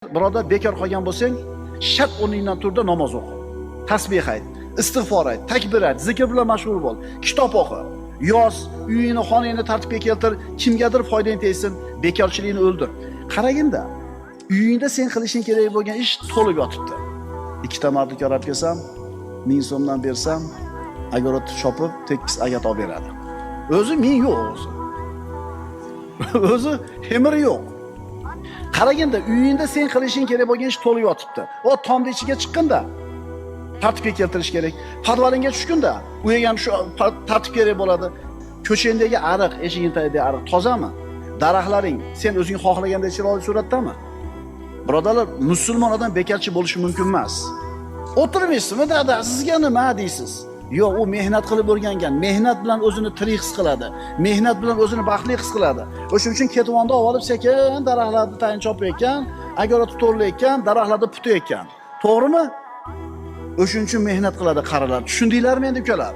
Birodar, bekor qolgan bo'lsang, shart o'rningdan turda namoz o'qi. Tasbih ayt, istig'for ayt, takbir ayt, zikr bilan mashg'ul bo'l, kitob o'qi. Yoz, uyingni, xonangni tartibga keltir, kimgadir foydang tegsin, bekorchilikni o'ldir. Qaraginda, uyingda sen qilishing kerak bo'lgan ish to'lib yotibdi. Ikkita mardikor olib kelsam, 1000 so'mdan bersam, огород chopib, tekis agat olib beradi. O'zi 1000 yo'q o'zi. O'zi temiri yo'q. Qaraginda, uyingda sen qilishing kerak bo'lgan ish to'lib yotibdi. O tomni ichiga chiqqinda tartibga keltirish kerak. Podvalingga tushgunda u yerga ham shu tartib kerak bo'ladi. Ko'changdagi ariq, eshiging tagidagi ariq tozami? Daraxtlaring sen o'zing xohlagandek chiroyli suratdami? Birodarlar, musulmon odam bekorchi bo'lishi mumkin emas. O'tirmaysizmi, dada, sizga nima deysiz? Yo'q, u mehnat qilib o'rgangan, mehnat bilan o'zini tirik his qiladi, mehnat bilan o'zini baxtli his qiladi. O'shuning uchun ketvonda olib sekin daraxtlarni tayin chopayotgan, огород to'rlayotgan, daraxtlarni putayotgan. To'g'rimi? O'shuning uchun mehnat qiladi qarilar. Tushundinglarmi endi ukalar?